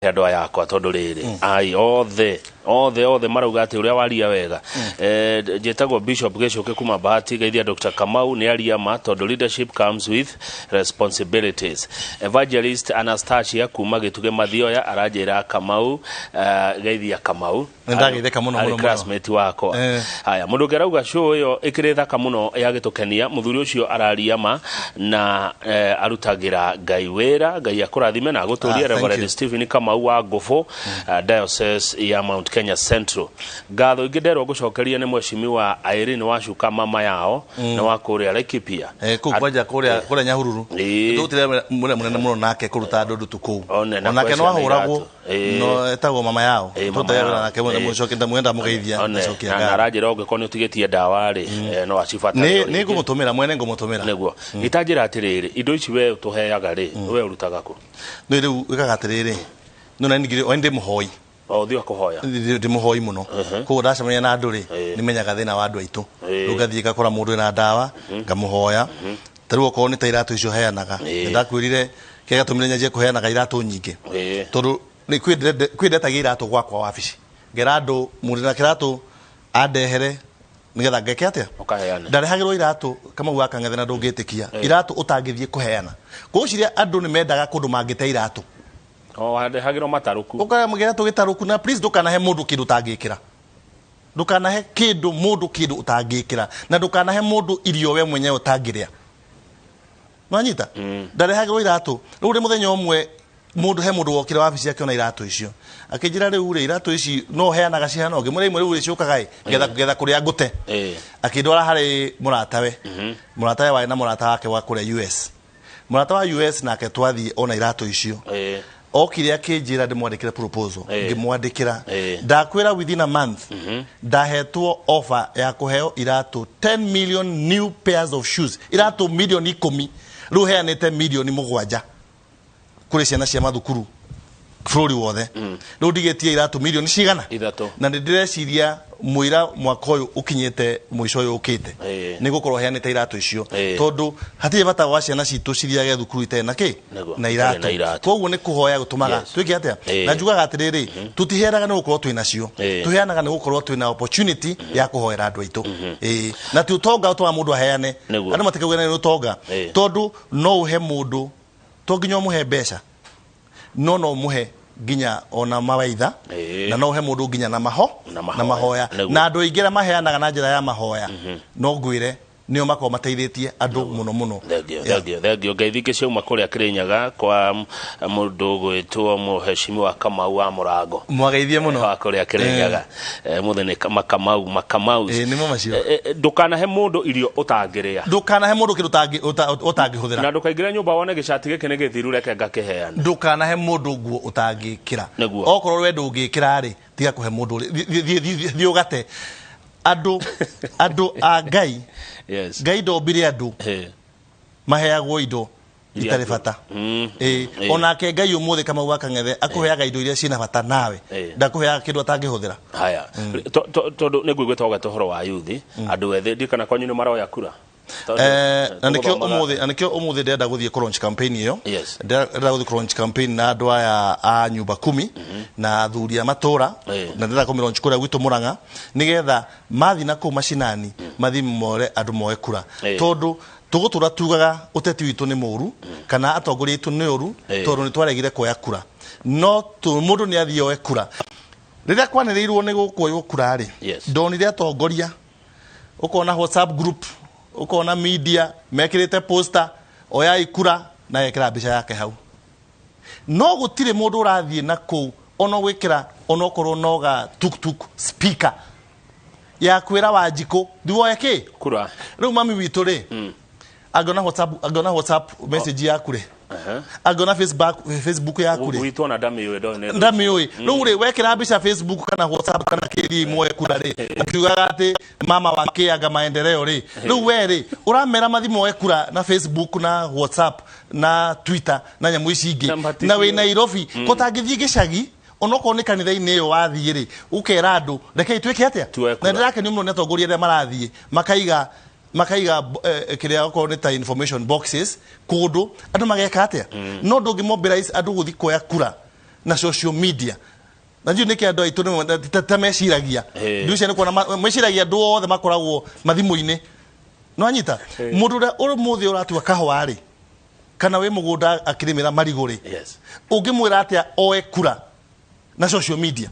Andũ aya akwa, tondũ rĩrĩ ai othe othe othe marauga atĩ ũrĩa waria wega. Njĩtagwo Bishop Gĩcũkĩ kuma Bahati. Geithia Dr. Kamau, nĩ aria ma, tondũ leadership comes with responsibilities. Evangelist Anastasia kuma Gĩtugĩ Mathioya aranjĩra Kamau, geithia Kamau. Nĩ ndageithĩka mũno, Arĩ mũno, mũno. classmate wakwa. Haya, mũndũ ũngĩ arauga show ĩyo ĩkĩrĩ thaka mũno, yagĩtũkenia. Mũthuri ũcio araria ma na arutagĩra Ngai wĩra. Ngai akũrathime na agũtũrie. Ah, thank Reverend you. Stephen Kamau wa Ngũbũ, Diocese ya Mount Kenya Central. Ngatho ingĩ nderwo ngũcokeria nĩ Mheshimiwa Irene Wacuka, mama yao nĩ wa kũrĩa Laikipia. Kũu kwanja kũrĩa Nyahururu. Tũrutire mũrĩa mũnene mũno nake kũruta andũ ndutu kũu. One, na Onake kũhe no ciana ahũragwo. iratũ. No etagwo mama yao. Mama Tũrutaga wĩra yao. nake mũno, mũcoke ndamwenda mũgeithia. One, Ndacokia na ngatho. aranjĩra ũngĩkorwo nĩ ũtigĩtie ndawa rĩ, no acibatare Nĩ o nĩ rĩngĩ. ngũmũtũmĩra mwene, ngũmũtũmĩra. Nĩguo itanjĩra atĩrĩrĩ, indo ici we ũtũheaga rĩ, we ũrutaga kũ? Nĩ rĩu wĩkaga atĩrĩrĩ, no na ningĩ o ndĩ mũhoi. O ũthiĩ kũhoya. Ndĩ mũhoi mũno, koguo ndacemania na andũ rĩ, nĩmenyaga thĩna wa andũ aitũ. Rĩu ngathiĩ ngakora mũndũ wĩna ndawa, ngamũhoya. Ta rĩu okorwo nĩ ta iratũ icio heanaga, nĩndakwĩrire kĩrĩa gĩatũmire nyanjie kũheanaga iratũ nyingĩ, tondũ nĩ kwĩ ndetagia iratũ gwakwa wabici, ngera andũ mũndũ na kĩratũ andehere nĩgetha ngeke atĩa? Ũkaheana. Ndarehagĩrwo iratũ, Kamau wa Kang'ethe, na ndũngĩtĩkia, iratũ ũtangĩthiĩ kũheana. Ngwĩciria andũ nĩ mendaga kũndũ mangĩte iratũ. O wandehagĩrwo matarũku. Ũkamũgĩra tũgĩtarũku. Na please, ndũkanahe mũndũ kĩndũ ũtangĩkĩra, ndũkanahe kĩndũ mũndũ kĩndũ ũtangĩkĩra, na ndũkanahe mũndũ irio we mwenyewe ũtangĩrĩa. Nwanyita, ndarehagĩrwo iratũ. Rĩu rĩ, mũthenya ũmwe mũndũ, he mũndũ wokire wabici akĩona iratũ icio, akĩnjĩra, "Rĩu rĩ, iratũ ici no ũheanaga cihana?" Ngĩmwĩra, "Imwe rĩu rĩ ciũkaga ĩ ngetha ngetha kũrĩa ngũte." Akĩndwara harĩ mũratawe. Mũratawe warĩ na mũrata wake wa kũrĩa US, mũrata wa US nake twathiĩ ona iratũ icio. Okire akĩnjĩra ndĩmwandĩkĩre proposal. Ngĩmwandĩkĩra. Ndakwĩra, within a month ndahetwo offer ya kũheo iratũ 10 million new pairs of shoes, iratũ milioni 10. Rĩu heanĩte milioni 7 kũrĩ ciana cia mathukuru bũrũri wothe. Rĩu ndigĩtie iratũ milioni cigana? 3. Na nĩ ndĩreciria mũira mwaka ũyũ ũkinyĩte mũico ũyũ ũkĩte nĩ gũkorwo heanĩte iratũ icio, tondũ hatirĩ bata wa ciana citũ cithiage thukuru itarĩ na kĩ? Nĩguo, Na itarĩ iratũ. na iratũ. Koguo nĩ kũhoya gũtũmaga twĩke atĩa? Na njugaga atĩrĩrĩ, tũtiheanaga nĩ gũkorwo twĩ nacio, tũheanaga nĩ gũkorwo twĩna opportunity ya kũhoera andũ aitũ. Na ti ũtonga ũtũmaga mũndũ aheane. Andũ matikauge nĩ ũtonga, tondũ no ũhe mũndũ, to nginya ũmũhe mbeca, no ũmũhe nginya ona mawaitha, na no ũhe mũndũ nginya na maho Na mahoya. Na mahoya. Na andũ aingĩ arĩa maheanaga na njĩra ya mahoya, no ngwĩre nĩo makoragwo mateithĩtie andũ mũno mũno. Thengio. Yeah. Thengio, thengio. Ngeithi ingĩ ciauma kũrĩa Kĩrĩnyaga kwa mũndũ gwĩtwo Mũheshimiwa Kamau wa Mũrango. Mwageithie mũno. Wa kũrĩa Kĩrĩnyaga. Mũthĩ nĩ Makamau, Makamau. Nĩmo macio. Ndũkanahe mũndũ irio ũtangĩrĩa. Ndũkanahe mũndũ kĩndũ ũtangĩhũthĩra. Na ndũkaingĩre nyũmba wone gĩcati gĩkĩ nĩ gĩthiru, reke ngakĩheana. Ndũkanahe mũndũ nguo ũtangĩkĩra. Okorwo we ndũngĩkĩra rĩ, tiga kũhe mũndũ ũrĩa. Thiĩ ũgate. Andũ a Ngai, Ngai ndombire andũ maheagwo indo Iria itarĩ bata. Onake Ngai ũmũthĩ, Kamau wa Kang'ethe, akũheaga indo iria ciĩna bata nawe. Ndakũheaga kĩndũ atangĩhũthĩra. Haya. Tondũ nĩ ngũiguĩte wagweta ũhoro wa yuthi, andũ ethĩ, ndirikana kwanyu nĩ maroya kura. Tondũ, Na nĩkĩo tũgũthomaga- ũmũthĩ, na nĩkĩo ũmũthĩ ndĩrenda gũthiĩ kũ launch campaign ĩyo. Ndĩrenda gũthiĩ kũ launch campaign na andũ aya a nyumba kumi na athuri a matũra. Na ndĩrenda kũmĩ launch kũrĩa gwitũ Mũrang'a, nĩgetha mathiĩ na kũu macinani, mathiĩ more andũ moe kura, tondũ tũgũtũra tugaga ũteti witũ nĩ mũru kana atongoria aitũ nĩ ũru, tondũ nĩ twaregire kuoya kura. No mũndũ nĩ athiĩ oe kura. Rĩrĩa kwanĩrĩirwo nĩ gũkuoywo kura rĩ, ndonire atongoria, ũkona WhatsApp group, ũkona media mekĩrĩte poster, "Oyai kura," na ekĩra mbica yake hau, no gũtirĩ mũndũ ũrathiĩ na kũu ona gwĩkĩra onokorwo no ga tuktuk speaker ya kwĩra Wanjikũ thiwoe kĩ? Kura. Rĩu mami witũ rĩ, angĩona WhatsApp message yaku rĩ, angĩona Facebook yaku rĩ, Gwitũ ona ndamĩũĩ, ndoĩ nĩ ndamĩũĩ. Rĩu rĩ, wekĩra mbica Facebook kana WhatsApp kana kĩthi moe kura rĩ, ũkiugaga atĩ mama wa kĩanga maendeleo rĩ, rĩu we rĩ, ũramera mathi moe kura na Facebook na WhatsApp na Twitter na nyamũ ici ingĩ Na maticiũ. Na wĩ Nairobi, ko tangĩthiĩ gĩcagi, onokorwo nĩ kanitha-inĩ ĩyo wathiĩ rĩ, ũkera andũ, "Rekei twĩke atĩa?" Tuoe kura. Na ndĩrakenio mũno nĩ atongoria arĩa marathiĩ makaiga kĩrĩa okorwo nĩ ta information boxes kũndũ andũ mageka atĩa, no ndũngĩ mobilize andũ gũthiĩ kuoya kura. na social media. Na njui nĩkĩ andũ aitũ ta meciragia. Ndu icio nĩ kuona meciragia andũ othe makoragwo mathimũ-inĩ. Nĩwanyita? Mũndũ ũrĩa ũmũthĩ ũratua kahũa rĩ, kana wĩ mũgũnda akĩrĩmĩra marigũ rĩ, ũngĩmwĩra atĩa oe kura na social media?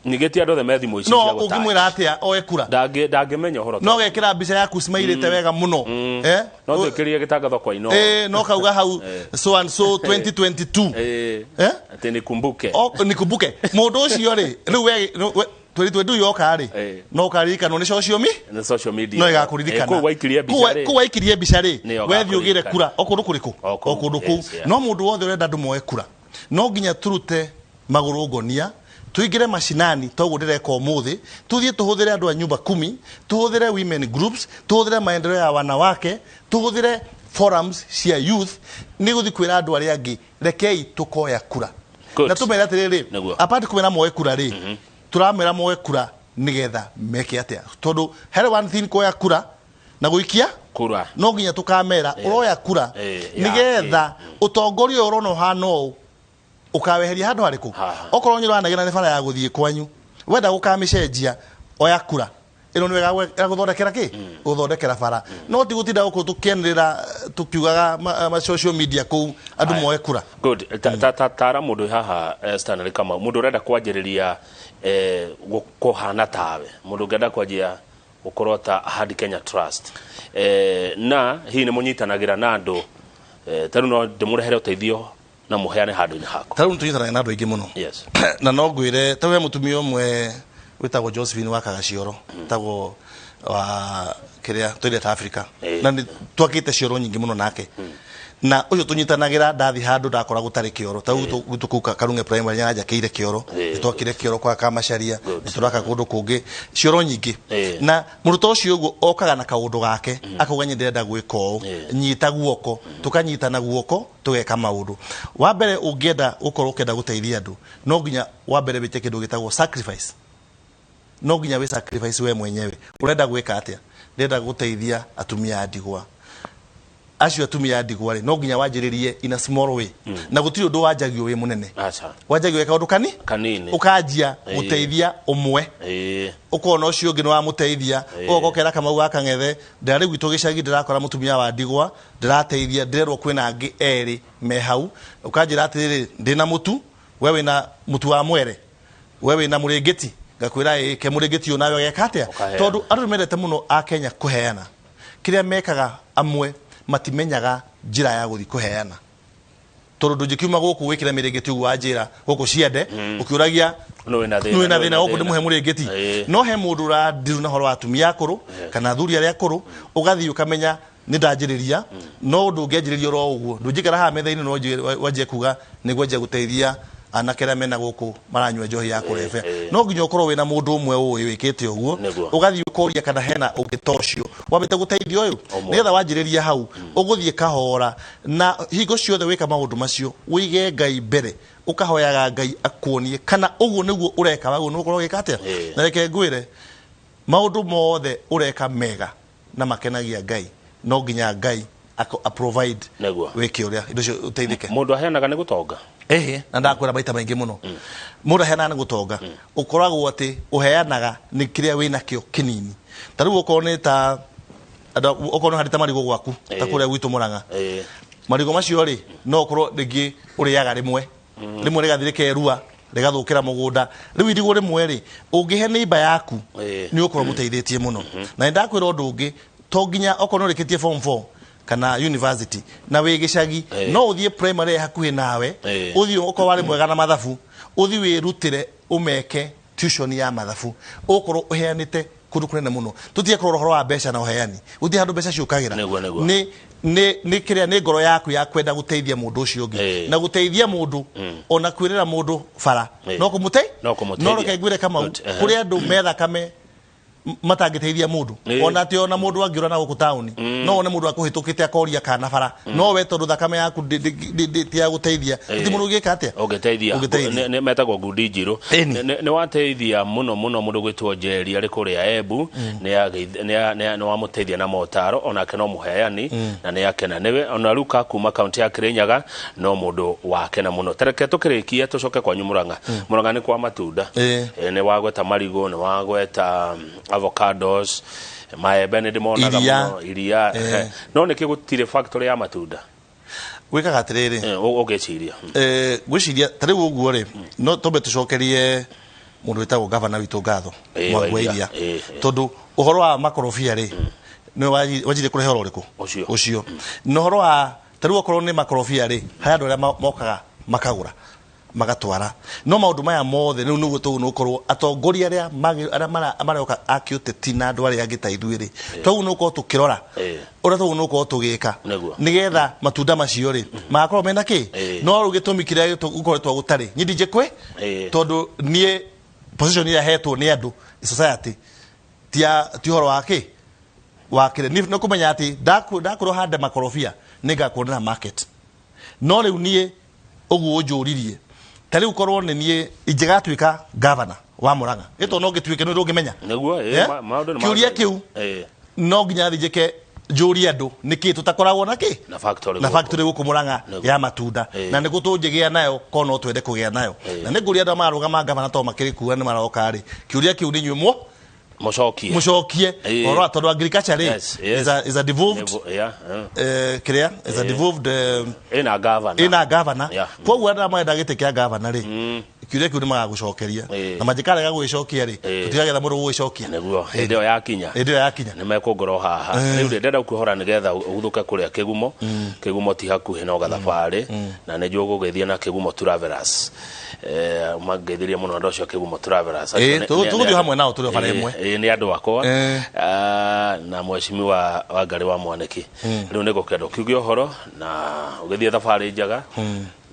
Ningĩ ti andũ othe me thimũ ici no cia gũtouch. Ũngĩmwĩra atĩa oe kura? Ndangĩmenya ũhoro. No gekĩra mbica yaku cimairĩte wega mũno. Eh? No twĩkĩrire gĩtangatho kwa ino. No kauga hau so and so 2022. Eh? Atĩ nikumbuke. O, nikumbuke. Mũndũ ũcio rĩ, rĩu we 2022 yoka rĩ, no ũkaririkanwo nĩ social media. Na social media. No ĩgakũririkana. Kũu waikirie mbica rĩ. Kũu waikirie mbica rĩ, Nĩyo wethiĩ ũgĩre ĩgakũririkana. kura o kũndũ kũrĩkũ? O kũu, O kũndũ kũu. No mũndũ wothe ũrenda andũ moe kura, no nginya turute magũrũ ngonia, tuingĩre macinani toguo ndĩreka ũmũthĩ, tuthiĩ tũhũthĩre andũ a nyumba kumi, tũhũthĩre women groups, tũhũthĩre maendeleo ya wanawake, tũhũthĩre forums cia youth, nĩ gũthiĩ kwĩra andũ arĩa angĩ, rekei tũkoya kura. Good. Na tũmere atĩrĩrĩ, apart kũmera moe kura rĩ, tũramera moe kura nĩgetha meke atĩa? Tondũ here one thing kuoya kura na gũikia kura. No nginya tũkamera ũroya kura nĩgetha ũtongoria ũyũ ũrona ũhana ũũ ũkaweheria handũ harĩkũ. Haha. Okorwo nĩ ũranegena nĩ bara ya gũthiĩ kwanyu, wenda gũkamĩcenjia, oya kura ĩno nĩwe ĩgagũthondekera kĩ, gũthondekera bara. No ti gũtinda gũkũ tũkĩanĩrĩra tũkiugaga ma social media kũu andũ moe kura. Good. Tara mũndũ haha, Stanley Kamau, mũndũ ũrenda kwanjĩrĩria kũhana tawe, mũndũ ũngĩenda kwanjia gũkorwo ta Ahadi Kenya Trust, na hihi nĩ mũnyitanagĩra na andũ, ta rĩu no ndĩmũrehere ũteithio na mũheane handũ-inĩ hakwa? Ta rĩu nĩtũnyitanaga na andũ aingĩ mũno. Na no ngwĩre ta we mũtumia ũmwe wĩtagwo Josephine wa Kagacioro, wĩtagwo wa kĩrĩa Toilet Africa, na nĩ twakĩte cioro nyingĩ mũno nake, na ũcio tũnyitanagĩra. Ndathi handũ ndakora gũtarĩ kĩoro ta rĩu gwitũ kũu Karung'e Primary, nĩaranjakĩire kĩoro. Nĩtwakire kĩoro kwa Kamacaria, nĩtũraka kũndũ kũngĩ cioro nyingĩ. Na mũrutwo ũcio ũguo okaga na kaũndũ gake, akauga nyĩ ndĩrenda gwĩka ũũ, nyita guoko, tũkanyitana guoko tũgeka maũndũ. Wa mbere, ũngĩenda gũkorwo ũkĩenda gũteithia andũ, no nginya wa mbere wĩte kĩndũ gĩtagwo sacrifice. No nginya wĩ sacrifice we mwenyewe. Ũrenda gwĩka atĩa? Ndĩrenda gũteithia atumia a ndigwa. Acio atumia a ndigwa rĩ, no nginya wanjĩrĩrie in a small way, na gũtirĩ ũndũ wanjagio wĩ mũnene. Aca. Wanjagio wĩ kaũndũ kani Kanini. Ũkanjia gũteithia ũmwe, ũkona ũcio ũngĩ nĩ wamũteithia, ũgoka ũkera Kamau wa Kang'ethe, ndĩrarĩ gwitũ gĩcagi, ndĩrakora mũtumia wa ndigwa ndĩrateithia, ndĩrerwo kwĩna angĩ erĩ me hau. Ũkanjĩra atĩrĩrĩ, ndĩna mũtu, we wĩna mũtu wa mwere, we wĩna mũrĩngĩti, ngakwĩra ĩ ke mũrĩngĩti ũyũ nawe ũgeka atĩa? Ũkaheana. Tondũ andũ nĩ mendete mũno a Kenya kũheana. Kĩrĩa mekaga, amwe matimenyaga njĩra ya gũthiĩ kũheana, tondũ ndũngĩkiuma gũkũ wĩkĩre mĩrĩngĩti ũguo wanjĩra gũkũ ciande ũkĩũragia Nũ wĩna thĩna, nũ wĩna nũ thĩna wĩna gũkũ thĩna. ndĩmũhe mũrĩngĩti. No he mũndũ ũrandiru na ũhoro wa atumia akũrũ kana athuri arĩa akũrũ, ũgathiĩ ũkamenya nĩ ndanjĩrĩria. No ũndũ ũngĩanjĩrĩria oro ũguo, ndũngĩikara haha metha-inĩ no wanjie kuga nĩguo njanjie gũteithia anake arĩa mena gũkũ maranyua njohi ya kũrebea. No nginya ũkorwo wĩna mũndũ ũmwe ũĩ wĩkĩte ũguo, ũgathiĩ ũkoria kana hena ũngĩ ta ũcio wambĩte gũteithia ũyũ, Ũmwe. nĩgetha wanjĩrĩria hau ũgũthiĩ kahora. Na hingo ciothe wĩka maũndũ macio, ũige Ngai mbere, ũkahoyaga Ngai akuonie kana ũguo nĩguo ũreka, waguo nĩ ũkorwo ũgĩka atĩa. Na reke ngwĩre, maũndũ mothe ũreka mega na makenagia Ngai, no nginya Ngai a provide wĩke ũrĩa indo icio ũteithĩke. Mũndũ aheanaga nĩ gũtonga? Ehe, na ndakwĩra maita maingĩ mũno, mũndũ aheanaga nĩ gũtonga. Ũkoragwo atĩ ũheanaga nĩ kĩrĩa wĩnakĩo kĩnini. Ta rĩu okorwo nĩ ta okorwo nĩ harĩ ta marigũ gwaku, ta kũrĩa gwitũ Mũrang'a, marigũ macio rĩ, no ũkorwo rĩngĩ ũrĩaga rĩmwe rĩmwe, rĩgathiĩ rĩkerua, rĩgathũkĩra mũgũnda. Rĩu irigũ rĩmwe rĩ, ũngĩhe neighbor yaku, nĩ ũkorwo mũteithĩtie mũno. Na nĩ ndakwĩra ũndũ ũngĩ, to nginya okorwo nĩ ũrĩkĩtie form 4 kana university na wĩ gĩcagi, no ũthiĩ primary ĩ hakuhĩ nawe, ũthiĩ ũkorwo warĩ mwega na mathabu, ũthiĩ wĩrutĩre ũmeke tuition ya mathabu, ũkorwo ũheanĩte kũndũ kũnene mũno. Tũtige kũrora ũhoro wa mbeca na ũheani, gũtirĩ handũ mbeca ciũkagĩra. Nĩguo, nĩguo. Nĩ kĩrĩa nĩ ngoro yaku ya kwenda gũteithia mũndũ ũcio ũngĩ, na gũteithia mũndũ, ona kwĩrĩra mũndũ bara no kũmũte No kũmũteithia. No reke ngwĩre, Kamau, Good, kũrĩ andũ me thakame. Matangĩteithia mũndũ. Ona atĩ ona mũndũ angĩũra na gũkũ taũni, no one mũndũ akũhĩtũkĩte akoria kana bara, no we tondũ thakame yaku ti ya gũteithia, ti mũndũ ũngĩka atĩa. Ũngĩteithia. Ũngĩteithia. Nĩ metagwo ngundi njirũ. Nĩ wateithia mũno mũno mũndũ gwĩtwo Njeri arĩ kũrĩa Embu. Nĩ wamũteithia na motaro, onake no mũheani na nĩ akena nĩwe. Ona Luka kuma kaunti ya Kirinyaga no mũndũ wakena mũno. Tereke tũkĩrĩkie tũcoke kwanyu Murang'a. Murang'a nĩ kwa matunda. Nĩ wagweta marigũ, nĩ wagweta avocados, maembe nĩ ndĩmonaga Iria. mũno, iria. No nĩkĩ gũtirĩ factory ya matunda? Gwĩkaga atĩrĩrĩ, Ũngĩciria. Ngwĩciria ta rĩu ũguo rĩ, no twambe tũcokerie mũndũ wĩtagwo gavana witũ ngatho, Mwangi wa wa Iria. Iria, tondũ ũhoro wa makorobia rĩ, nĩwe wanjirie kũrehe ũhoro ũrĩkũ? Ũcio. Ũcio. Na ũhoro wa ta rĩu okorwo nĩ makorobia rĩ, harĩ andũ arĩa mokaga makagũra magatwara. No maũndũ maya mothe rĩu nĩguo tũguo nĩgũkorwo atongoria arĩa arĩa maroka a kĩũteti na andũ arĩa angĩ ta ithuĩ rĩ, twaguo nĩgũkorwo tũkĩrora ũrĩa tũguo nĩgũkorwo tũgĩka nĩgetha matunda macio rĩ magakorwo mena kĩ. No rĩu gĩtũmi kĩrĩa gũkoretwo gũtarĩ niĩ ndinjĩkwe, tondũ niĩ position ĩrĩa hetwo nĩ andũ society ti ũhoro wa kĩ wa kĩrĩa. Nĩ kũmenya atĩ ndakorwo hande makorobia nĩ ngakuonera market. No rĩu niĩ ũguo ũnjũririe, ta rĩu korwo nĩ niĩ ingĩgatuĩka governor wa Murang'a, ĩto no ngĩtuĩke, nĩ ndũngĩmenya. Nĩguo. Maũndũ nĩ Kĩũria kĩu no nginya thiĩ njĩke njũrie andũ nĩkĩ tũtakoragwo na kĩ na factory na gũkũ. Factory gũkũ Murang'a ya matunda, na nĩkũ tũngĩgĩa nayo korwo no twende kũgĩa nayo. Na nĩ ngũria andũ arĩa mararũgama gavana, tondũ makĩrĩ kuga nĩ maroka rĩ, kĩũria kĩu nĩ inyuĩ mũcokie. Mũcokie ũhoro wa tondũ agriculture rĩ is a devolved kĩrĩa is a devolved ĩna gavana. Ĩna gavana. Koguo andũ arĩa marenda gĩtĩ kĩa gavana rĩ, kĩũria kĩu nĩ magagũcokeria, na mangĩkarega gũgĩcokia rĩ, tũtigagetha mũndũ gũgĩcokia. Nĩguo hĩndĩ ĩyo yakinya. Hĩndĩ ĩyo yakinya. Nĩ mekũngorwo haha. Rĩu rĩ, ndĩrenda kuohora nĩgetha ũguthũke kũrĩa Kĩgumo. Kĩgumo ti hakuhĩ no gathabarĩ, na nĩ njũĩ ũgũgĩthiĩ na Kĩgumo Travelers. Mangeithirie mũno andũ acio a Kĩgumo Travelers. Acio Tũgũthiĩ hamwe nao tũrĩ o bara ĩmwe. Nĩ andũ akwa. Na mheshimiwa Wangari wa Mwaniki, rĩu nĩ ngũkenda ũkiuge ũhoro na ũgĩthiĩ thabarĩ njega,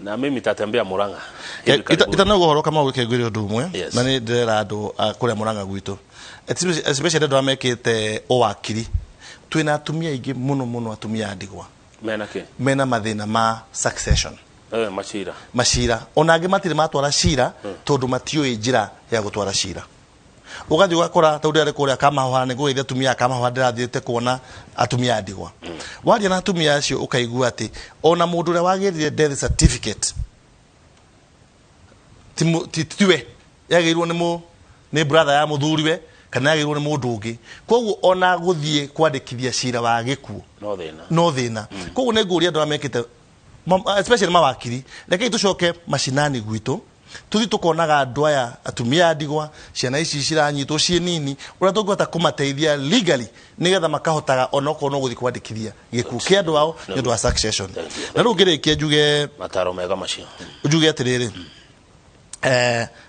na mimi tatembea Murang'a hivi karibuni. Itanauga ũhoro kama gwĩke ngwĩre ũndũ ũmwe. Na nĩ ndĩrera andũ a kũrĩa Murang'a gwitũ, especially andũ arĩa mekĩte ũwakiri, twĩna atumia aingĩ mũno mũno, atumia a ndigwa. Mena kĩ? Mena mathĩna ma succession. Macira. Macira. Ona angĩ matirĩ matwara cira tondũ matiũĩ njĩra ya gũtwara cira. Ũgathiĩ ũgakora tondũ ndĩrarĩ kũrĩa Kamahoha nĩ ngũgeithia atumia a Kamahoha, ndĩrathiĩte kuona atumia a ndigwa. Waria na atumia acio ũkaigua atĩ ona mũndũ ũrĩa wagĩrire death certificate tiwe, yagĩrĩirwo nĩ brother ya mũthuriwe kana yagĩrĩirwo nĩ mũndũ ũngĩ. Koguo ona gũthiĩ kwandĩkithia cira wa gĩkuũ no thĩna. No thĩna. Koguo nĩ ngũria andũ arĩa mekĩte especially mawakiri, rekei tũcoke macinani gwitũ, tũthiĩ tũkonaga andũ aya atumia a ndigwa, ciana ici ciranyitwo ciĩ nini, ũrĩa tũngĩhota kũmateithia legally nĩgetha makahotaga onokorwo no gũthiĩ kwandĩkithia gĩkuũ kĩa andũ ao nĩ ũndũ wa succession. Thank you. Na rĩu ngĩrĩkia njuge mataro mega macio. Njuge atĩrĩrĩ,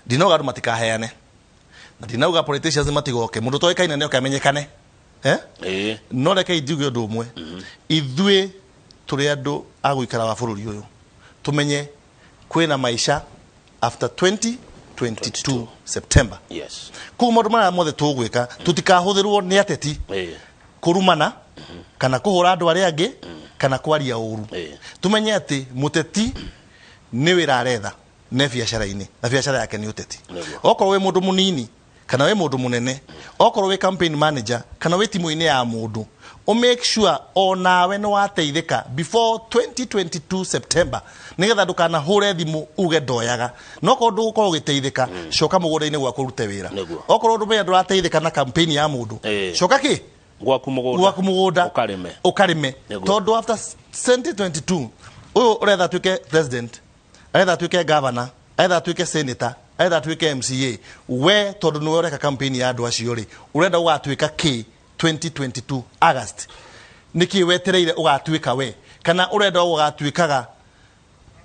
ndinauga andũ matikaheane, na ndinauga politicians matigoke, mũndũ ũtoĩkaine nĩoke amenyekane. No rekei njuge ũndũ ũmwe, ithuĩ tũrĩ andũ a gũikara wa bũrũri ũyũ, tũmenye kwĩna maica after 2022 September. Koguo maũndũ marĩa mothe tũgwĩka tũtikahũthĩrwo nĩ ateti kũrumana kana kũhũra andũ arĩa angĩ kana kwaria ũru. Tumenye atĩ mũteti nĩ wĩra aretha ne biacara-inĩ, na biacara yake nĩ ũteti. Okorwo wĩ mũndũ mũnini kana wĩ mũndũ mũnene, okorwo wĩ campaign manager kana wĩ timu-inĩ ya mũndũ, o make sure onawe nĩ wateithĩka before 2022 September, nĩgetha ndũkanahũre thimũ uge ndoyaga. No korwo ndũgũkorwo ũgĩteithĩka, coka mũgũnda-inĩ gwaku ũrute wĩra. Okorwo ndũmenya ndũrateithĩka na campaign ya mũndũ, coka kĩ gwaku mũgũnda, gwaku mũgũnda ũkarĩme. Ũkarĩme. Tondũ after 2022 ũyũ ũretha atuĩke president, aretha atuĩke governor, aretha atuĩke senator, aretha atuĩke MCA, we tondũ nĩwe ũreka campaign ya andũ acio rĩ, ũrenda ũgatuĩka kĩ 2022 August? Nĩkĩ wetereire ũgatuĩka we, kana ũrenda ũgatuĩkaga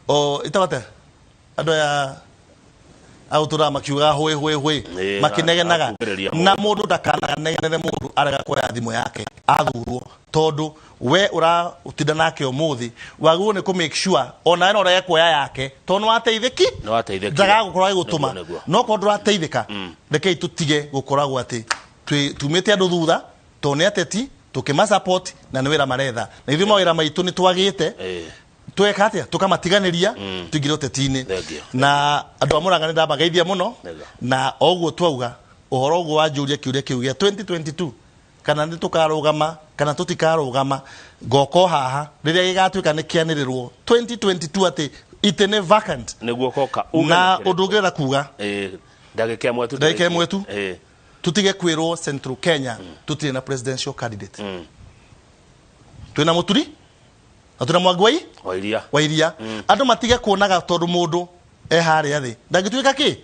o ĩtagwo andũ aya agũtũraga makiugaga hũĩ hũĩ hũĩ, makĩnegenaga. Akugĩrĩria Na mũndũ. Mũndũ ndakananegenere mũndũ arega kuoya thimũ yake athurwo, tondũ we ũratinda nake ũmũthĩ wagĩrĩirwo nĩ kũ make sure onawe no ũrege kuoya yake tondũ nĩ wateithĩki. Nĩ wateithĩkire. Ndagagũkorwo agĩgũtũma. Nĩguo, nĩguo. No korwo ndũrateithĩka, rekei tũtige gũkoragwo atĩ Tumĩte andũ thutha tondũ nĩ ateti tũkĩmasupport na nĩ wĩra maretha, na ithuĩ mawĩra maitũ nĩ twagĩte. Tweka atĩa? Tũkamatiganĩria, tũingĩre ũteti-inĩ. Thank you. Na andũ a Mũrang'a nĩ ndamageithia mũno. Nĩguo. Na oguo twauga ũhoro ũguo wanjũria kĩũria kĩu gĩa 2022, kana nĩ tũkarũgama kana tũtikarũgama, ngoka o haha rĩrĩa gĩgatuĩka nĩ kĩanĩrĩrwo 2022 atĩ itĩ nĩ vacant. Nĩguo koka. Na ũndũ ũngĩ ndĩrenda kuga, Ndagĩka ĩmwe tu. Ndagĩka ĩmwe tu. Tutige kwĩrwo Central Kenya tutirĩ na presidential candidate. Twĩna Mũturi na twĩna Mwangi wa Wa iria. Wa iria. Andũ matige kuonaga tondũ mũndũ e harĩa thĩ ndangĩtuĩka kĩ,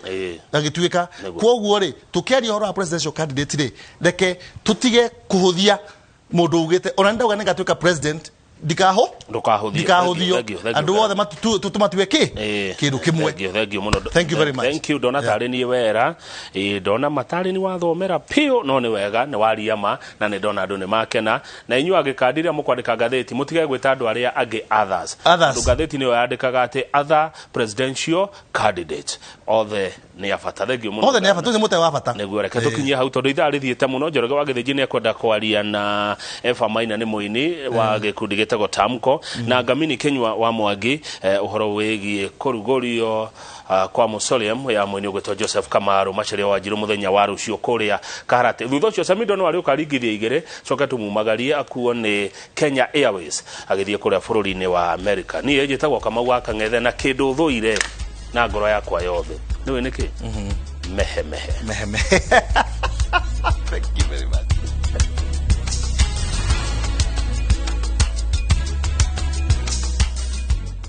ndangĩtuĩka. Kwoguo rĩ, tũkĩaria ũhoro wa presidential candidate rĩ, reke tũtige kũhũthia mũndũ ugĩte ona nĩ ndauga nĩngatuĩka president, ndikaho Ndũkahũthio. ndikahũthio. Thank you, thank you. Andũ othe tũmatue kĩ, kĩndũ kĩmwe. Thank you, thank you mũno. Thank you very much. Thank you. Ndona tarĩ niĩ wera. Ĩĩ, ndona matarĩ nĩ wathomera piũ, no nĩ wega nĩ waria ma, na nĩ ndona andũ nĩ makena. Na inyuĩ angĩkandi rĩrĩa mũkwandĩka ngathĩti, mũtige gwĩta andũ arĩa angĩ others. Others. Tondũ ngathĩti nĩyo yandĩkaga atĩ other presidential candidates othe nĩ a bata. Thank you mũno. Othe nĩ a bata, ũcio mũte wa bata. Nĩguo, reke tũkinyie hau tondũ ithaa rĩthiĩte mũno. Njoroge wa Gĩthĩnji nĩ ekwenda kwaria na Eva Maina, nĩ mũini wa gĩkundi gĩtagwo Tamko, na Ngamini Kĩnyua wa Mwangi, ũhoro wĩgiĩ kũrugũrio kwa mausoleum ya mũini ũgwĩtwo Joseph Kamaru Macharia wa Njirũ mũthenya wa rũciũ kũrĩa Kaharati. Thutha ũcio Samido no arĩũka ringithia igĩrĩ, coke tũmumagarie akuo nĩ Kenya Airways agĩthiĩ kũrĩa bũrũri-inĩ wa America. Niĩ njĩtagwo Kamau wa Kang'ethe, na kĩndũ thũire na ngoro yakwa yothe nĩũĩ nĩkĩ? Mehe mehe. Mehe mehe. Thank you.